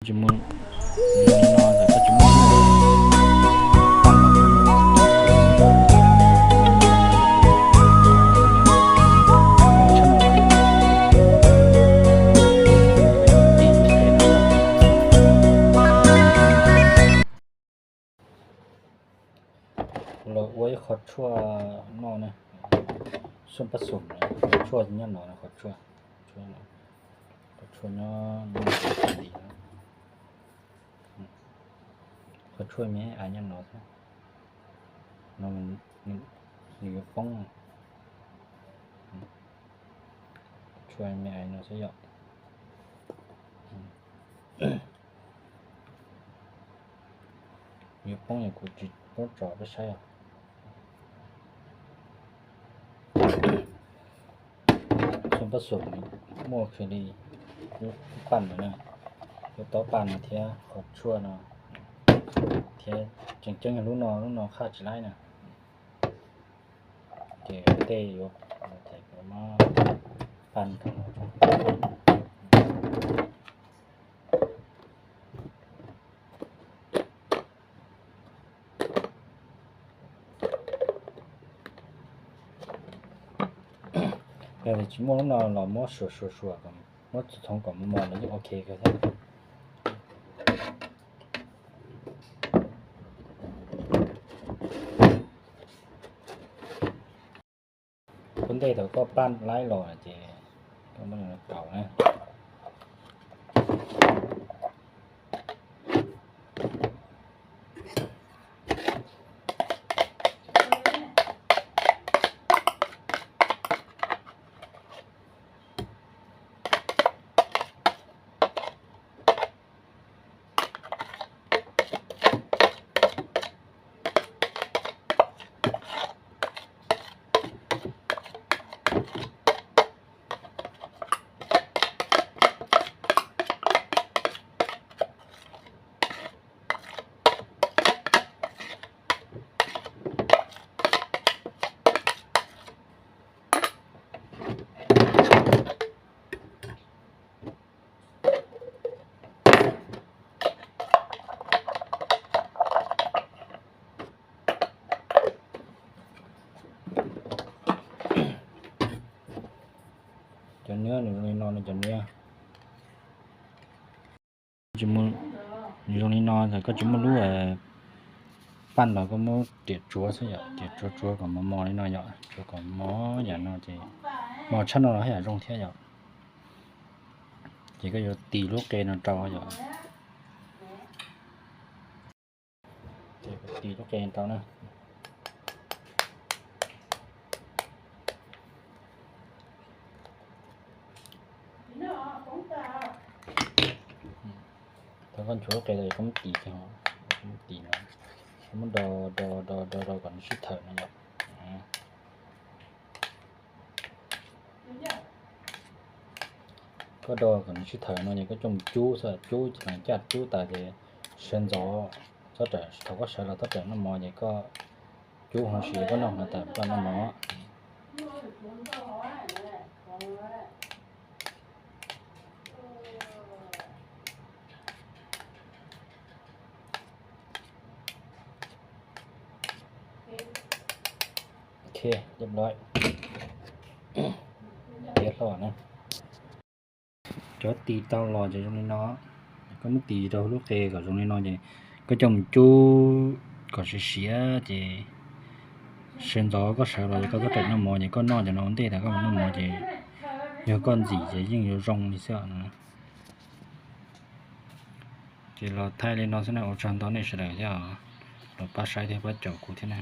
Tsis muaj li no ntawm koj tsis muaj lub, los ua ib qho tshuaj noj ne, xoo paj xum, qhov tshuaj nyob no, qhov tshuaj, qhov tshuaj nyob, qhov tshuaj me ais nyob no, no nws yuav poob, tshuaj me ais no xwb yom. Yuav poob yog kuv tsis paub tso peb saib os. Xoo paj xum muaj kiag li lub paj no na, lub taub paj no thiab qhov tshuaj no, thiab tseem ceeb yog lub no, lub no qhaj tsis laib na. Ces tej yuav, ces kuv muab paj no. Yog tias tsis muaj lub no los muab suam suam suam, muab txhoov kom mos mos los yeej ok kawg thiab. Ua ntej thaum koj paj laib los ces koj muab no rau na. Cov niab nws zoo li no, cov niab tsis muaj, nws zoo li no, koj tsis muaj lub paj los koj muab riam tsuav xwb yom, riam tsuav tsuav kom mos mos li no yom, tsuav kom mos yam no ces mos tshaj no los haj yam zoo thiab yom. Ces koj yuav tis lub qe no rau yom. Ces kuv tis lub qe rau na. Thaum koj nchuav lub qe los koj muab tis, koj muab tis no, koj muab do do do do do kom nws sib thawm no yom. Koj do kom nws sib thawm no ces koj coj mus cub xwb, cub caj cub tas ces sawv ntxov, thaum koj sawv los txhob rawm noj mov ces koj cub hauv siav koj noj hauv tas koj noj mov. Ok, ib lub tiav hlo na. Cov tis tau los ces zoo li no, koj muab tis rau lub qe kom zoo li no ces koj coj mus cub kom siav siav ces sawv ntxov koj sawv los ces koj txhob rawm noj mov ces koj noj cov no ua ntej tas koj mus noj mov ces yog koj ntxim ces yeej yuav zoo li xwb no. Ces los thaij li no xwb na, ua tsaug ntau nej sawv daws thiab los pab saib thiab pab caum kuv thiab na.